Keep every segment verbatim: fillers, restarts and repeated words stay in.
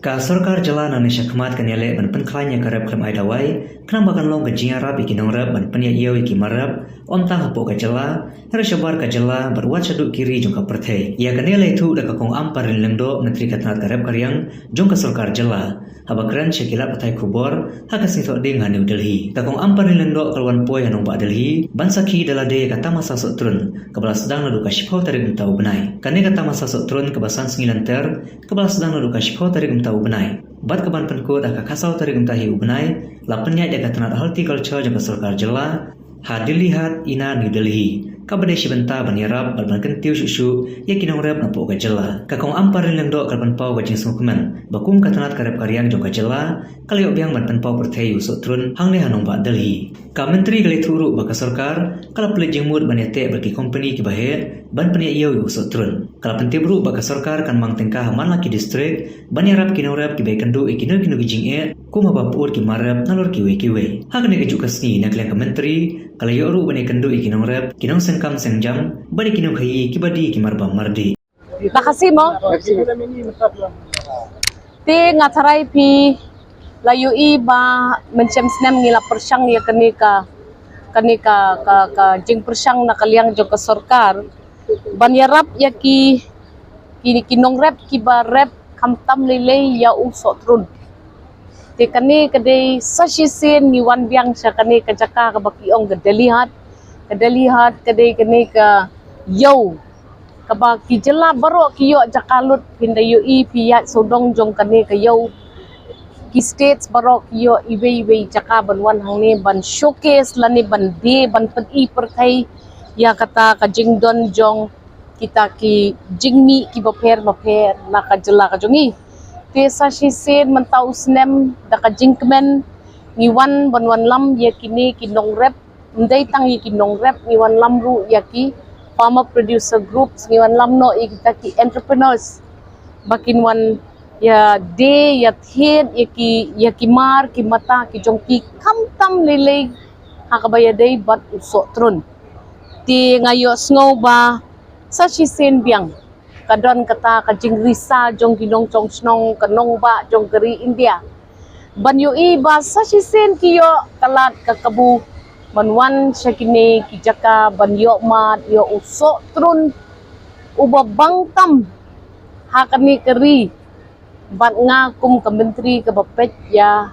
Ka sorkar jylla nangne shakhmat kan ïaleh ban pynkhlaiñ ïa ka rep khlem ai dawai, khnang ba kan long ka jingïarap ïa ki nongrep ban pynïaid ïew ïa ki mar rep, ym tang hapoh ka jylla, hynrei shabar ka jylla bad wat shaduh ki ri jong ka pyrthei. Ïa kane la ïathuh da ka Kong Ampareen Lyngdoh, Myntri ka tnat ka rep ka riang jong ka sorkar jylla, haba kren sha ki lad pathai khubor ha ka sngi Thohdieng ha New Delhi. Ka Kong Ampareen Lyngdoh ka la wan poi ha nongbah Delhi ban sakhi da lade ïa ka tamasa Sohtrun kaba la sdang naduh ka shiphew tarik mynta u bnai. Kane ka tamasa Sohtrun kaba san sngi lynter kaba la sdang naduh ka shiphew tarik mynta u bnai bad kaban pynkut ha ka khatsaw tarik mynta hi u bnai, la pynïaid da ka tnat horticulture jong ka sorkar jylla ha Dilli Haat, Ina, New Delhi, kaba dei shi bynta ban ïarap bad ban kyntiew shuh shuh ïa ki nongrep napoh ka jylla. Ka Kong Ampareen Lyngdoh ka la pynpaw ka jingsngewkmen ba kum ka tnat ka rep ka riang jong ka jylla ka la ïoh biang ban pynpaw pyrthei ïa u Sohtrun hangne ha nongbah Delhi. Ka Myntri ka la ïathuh ruh ba ka sorkar ka la pynleit jingmut ban ïateh bad ki kompani kiba heh ban pynïaid ïew ïa u Sohtrun. Ka la pyntip ruh ba ka sorkar kan mang tyngka ha man la ki district ban ïarap ki nongrep kiba ïakynduh ïa kino kino ki jingeh, kum haba pyut ki mar rep nalor kiwei kiwei. Ha kane kajuh ka sngi, na ka liang ka Myntri ka la ïoh ruh ban ïakynduh ïa ki nongrep, ki nongseng kam seng jam bad ïa ki nongkhaïi kiba die ki marbam mardih. Dah kasi mo? Te nga tharai phi la ïohi ba mynshem snem ngi la pyrshang ïa kane ka, kane ka, ka, ka jingpyrshang na ka liang jong ka sorkar ban ïarap ïa ki, ki, ki nongrep kiba rep khamtam lei lei ïa u Sohtrun. Te kane ka dei sa shisien ngi wan biang sha kane ka jaka kaba ki ong ka Dilli Haat. Ka Dilli Haat ka dei kane ka ïew kaba ki jylla baroh ki ïoh jaka lut. Phin da ïohi phi ïaid sawdong jong kane ka ïew, ki states baroh ki ïoh iwei iwei jaka ban wan hangne ban showcase lane ban die ban pyni pyrthei ïa kata ka jingdon jong kita ki jingmih kiba pher bapher na ka jylla ka jong ngi. Te sa shisien mynta u snem da ka jingkmen ngi wan ban wanlam ïa kine ki nongrep, ym dei tang ïa ki nongrep, ngi wanlam ruh ïa ki farmer producer groups, ngi wanlam noh ïa kita ki entrepreneurs ba kin wan ïa die ïa thied ïa ki, ïa ki mar ki mata ki jong ki khamtam lei lei ha kaba ïadei bad u Sohtrun. Te nga ïohsngew ba sa shisien biang ka don kata ka jingrisa jong ki nongshong shnong, ka nongbah jong ka ri India ban ïohi ba sa shisien ki ïoh ka lad ka kabu ban wan sha kine ki jaka ban ïoh mad ïa u Sohtrun uba bang tam ha kane ka ri. Bad nga kum ka Myntri kaba peit ïa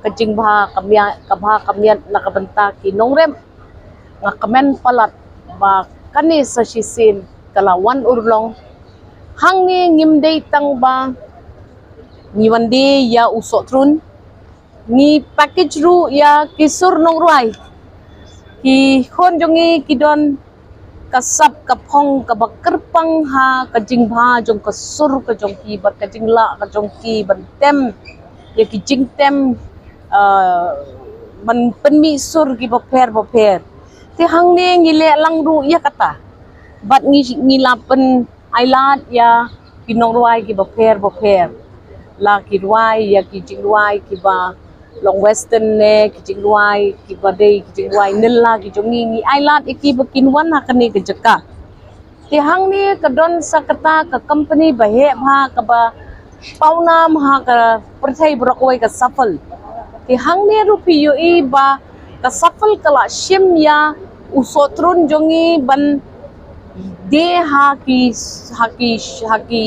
ka jingbha ka miat, ka bha ka miat na ka bynta ki nongrep, nga kmen palat ba kane sa shisien ka la wan urlong. Hangne ngim dei tang ba ngi wan die ïa u Sohtrun, ngi package ruh ïa ki sur nongrwai. Ki khun jong ngi ki don ka sap ka phong kaba kyrpang ha ka jingbha jong ka sur ka jong ki bad ka jinglah ka jong ki ban tem ïa ki jingtem, ah, ban pynmih sur kiba pher bapher. Te hangne ngi leh lang ruh ïa kata bad ngi, ngi la pyn ailad ïa ki nongrwai kiba pher bapher, la ki rwai ïa ki jingrwai kiba long western ne ki jingrwai kiba dei ki jingrwai nylla ki jong ngi, ngi ailad ïa ki ba kin wan ha kane ka jaka. Te hangne ka don sa kata ka company ba heh bha kaba pawnam ha ka pyrthei baroh kawei, ka Safal. Te hangne ruh phi ïohi ba ka Safal ka la shim ïa u Sohtrun jong ngi ban die ha ki, ha ki, ha ki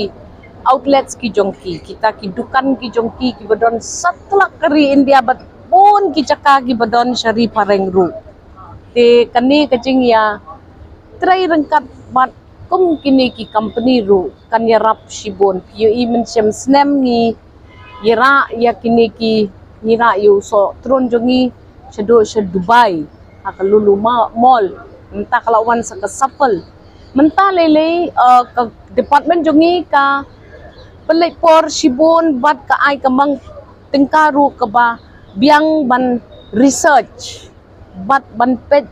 outlets ki jong ki, kita ki dukan ki jong ki kiba don satlak ka ri India bad bun ki jaka kiba don sha ri phareng ruh. Te kane ka jingïatrei ryngkat bad kum kine ki company ruh kan ïarap shibun. Phi ïohi mynshem snem ngi ïarap ïa kine ki, ngi ïarap ïa u Sohtrun jong ngi shaduh sha Dubai ha ka Lulu Ma-, Mall. Mynta ka la wan sa ka Safal. Mynta lei lei, uh, ka department jong ngi ka pynleit por shibun bad ka ai ka mang tyngka ruh kaba biang ban research bad ban peit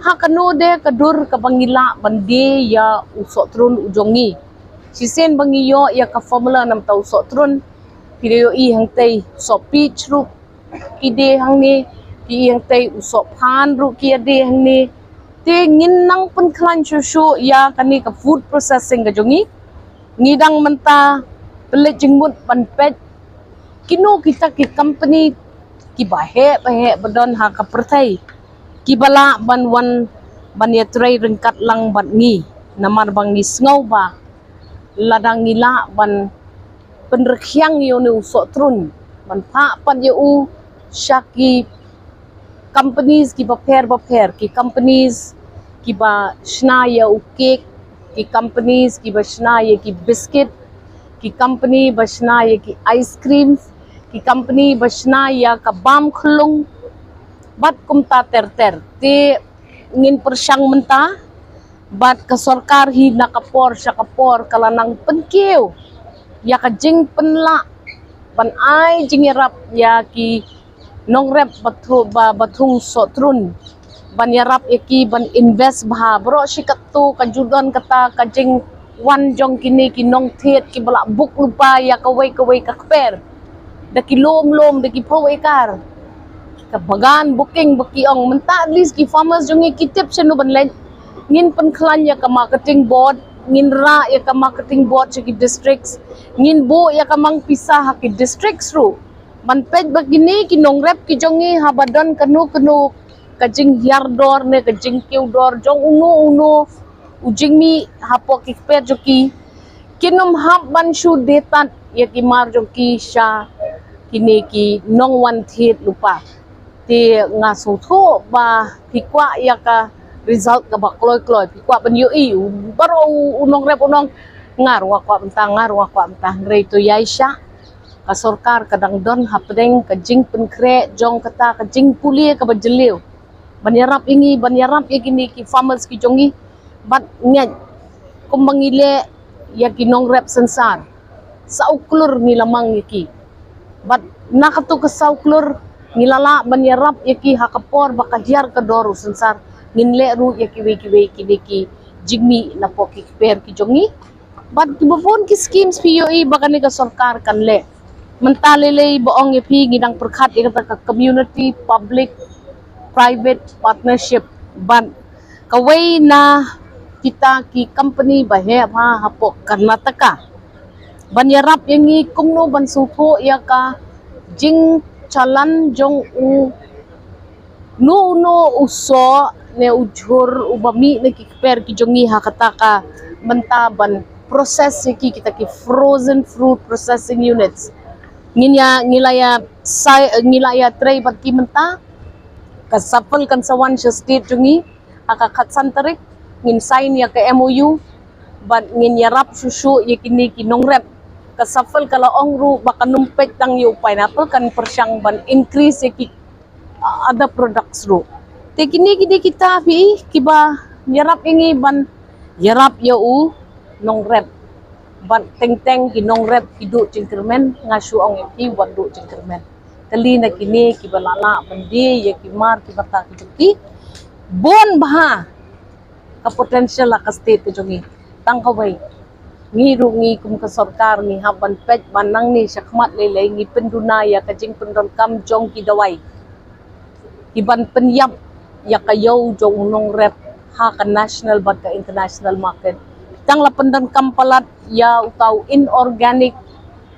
ha kano de ka dur kaba ngi lah ban die ïa u Sohtrun u jong ngi. Shisien ba ngi ïoh ïa ka formula namar u Sohtrun, phi da ïohi hangtei u Sohpeach ruh ki die hangne, phi ïohi hangtei u Sohphan ruh ki ïa die hangne. Te ngin nang pynkhlaiñ shuh shuh ïa kane ka food processing ka jong ngi. Ngi dang mynta pynleit jingmut ban peit Kino kita ki company kiba heh ba heh ba don ha ka pyrthei kiba lah ban wan ban ïatrei ryngkat lang bad ngi, namar ba ngi sngew ba lada ngi lah ban pynrkhiang ïa une u sohtrun, ban phah pat ïa u sha ki companies kiba pher ba pher, ki companies kiba shna ïa u cake, ki companies kiba shna ïa ki biscuit, ki company ba shna ïa ki ice creams, ki company ba shna ïa ka bam khlung, bad kumta ter ter. Te ngin pyrshang mynta bad ka sorkar hi na ka por sha ka por ka la nang pynkiew ïa ka jingpynlah ban ai jingïarap ïa ki nongrep ba thu-, ba, ba thung sohtrun, ban ïarap ïa ki ban invest bha. Baroh shi katto ka ju don kata ka jingwan jong kine ki nongthied kiba lah book lypa ïa kawei kawei ka kper, da ki lum lum, da ki phew ekar, ka bagan booking ba ki ong. Mynta at least ki farmers jong ngi ki tip shano ban leit. Ngin pynkhlaiñ ïa ka marketing board, ngin rah ïa ka marketing board sha ki districts, ngin buh ïa ka mang pisa ha ki districts ruh ban peit ba kine ki nongrep ki jong ngi haba don kano kano ka jinghiar dor ne ka jingkiew dor jong uno uno u jingmih hapoh ki kper jong ki, kin ym hap ban shu die tad ïa ki mar jong ki sha kine ki nongwan thied lypa. Te nga sngewthuh ba phi kwah ïa ka result kaba kloi kloi, phi kwah ban ïohi u baroh u, u nongrep u nong, nga ruh nga kwah mynta, nga ruh nga kwah mynta. Hynrei to ïaishah, ka sorkar ka dang don hapdeng ka jingpynkhreh jong kata ka jingpule kaba jylliew ban ïarap ïa ngi, ban ïarap ïa kine ki farmers ki jong ngi. Bad ngeit kumba ngi leh ïa ki nongrep synsar, saw klur ngi la mang ïa ki. Bad na kato ka saw klur ngi la lah ban ïarap ïa ki ha ka por ba ka hiar ka dor u synsar. Ngin leh ruh ïa kiwei kiwei kine ki jingmih napoh ki kper ki jong ngi. Bad kiba bun ki schemes phi ïohi ba kane ka sorkar kan leh. Mynta lei lei ba ong ïa phi ngi dang pyrkhat ïa kata ka community public private partnership. Bad kawei na kita ki company ba heh bha hapoh Karnataka ban ïarap ïa ngi kumno ban sngewthuh ïa ka jingchalan jong u no, uno u soh ne u jhur uba mih na ki kper ki jong ngi ha kata ka mynta ban process ïa ki, kita ki frozen fruit processing units. Ngin ïa, ngi la ïa sai, ngi la ïatrei bad ki mynta. Ka shuffle kan sa wan sha state jong ngi ha ka khatsan tarik, ngin sign ïa ka M O U bad ngin ïarap shuh shuh ïa kine ki nongrep. Ka shuffle ka la ong ruh ba kan ym peit tang ïa u pineapple, kan pyrshang ban increase ïa ki, uh, other products ruh. Te kine kine kita phi kiba ïarap ïa ngi ban ïarap ïa u nongrep. Bad teng teng ki nongrep ki duh jingkyrmen, nga shu ong ïa phi wat duh jingkyrmen. Kali na kine kiba lah lah ban die ïa ki mar ki bata ki jong ki. Bun bha ka potential ha ka state ka jong ngi. Tang kawei, ngi ruh ngi kum ka sorkar ngi hap ban peit ba nangne shakhmat lei lei ngi pynduna ïa ka jingpyndonkam jong ki dawai ki ban pynïap ïa ka ïew jong u nongrep ha ka national bad ka international market. Tang la pyndonkam palat ïa uta u inorganic,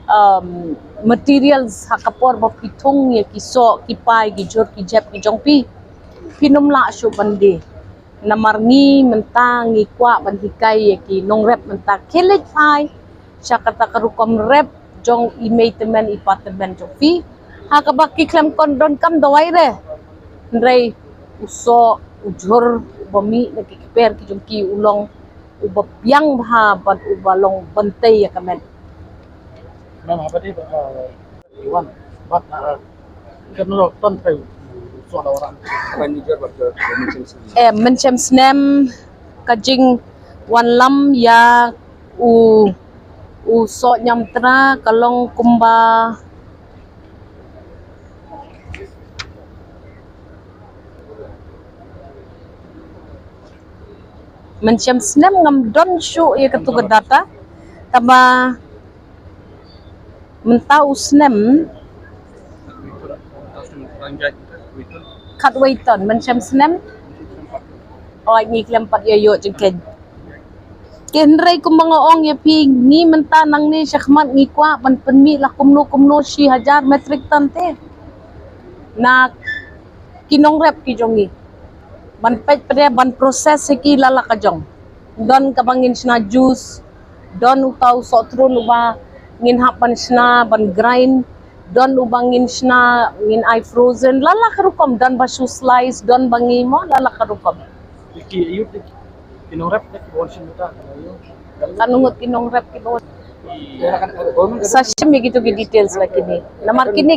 um, materials ha ka por ba phi thung ïa ki soh, ki pai, ki jhur, ki jep ki jong phi, phin ym lah shuh ban die. Namar ngi mynta ngi kwah ban hikai ïa ki nongrep mynta khie leit phai sha kata ka rukom rep jong i mei tymmen i pa tymmen jong phi. Ha kaba ki khlem kon donkam dawai re, hynrei u soh, u jhur uba mih na ki kper ki jong ki u long uba biang bha bad uba long ban tei ïa ka met. Ma'am, haba dei ba, uh, Iwan, bad, uh, kan lo ton pe u soh da waran. Em, mynshem snem ka jingwan lam ïa u, u soh ñiamtra ka long kumba mynshem snem ngam don shuh ïa katu ka data. Taba mynta u snem khatwei ton, mynshem snem. Oi, ngi khlem pat ïa ïoh jingkhein. Hynrei kumba nga ong ïa phi, ngi mynta nangne shakhmat ngi kwah ban pynmih la kumno kumno shi hajar metric ton te na ki nongrep ki jong ngi, ban peit pat ban process ïa ki la la ka jong. Don kaba ngin shna juice, don uta u sohtrun uba ngin hap ban shna ban grind, don uba ngin shna ngin ai frozen, la la ka rukom, don ba shu slice, don ba ngi mo, la la ka rukom. Ki ïa ki nongrep ki ba wan shin mynta. Kan ngut ki nongrep ki ba wan. Sa shim ïa kito ki details la kine. Namar kine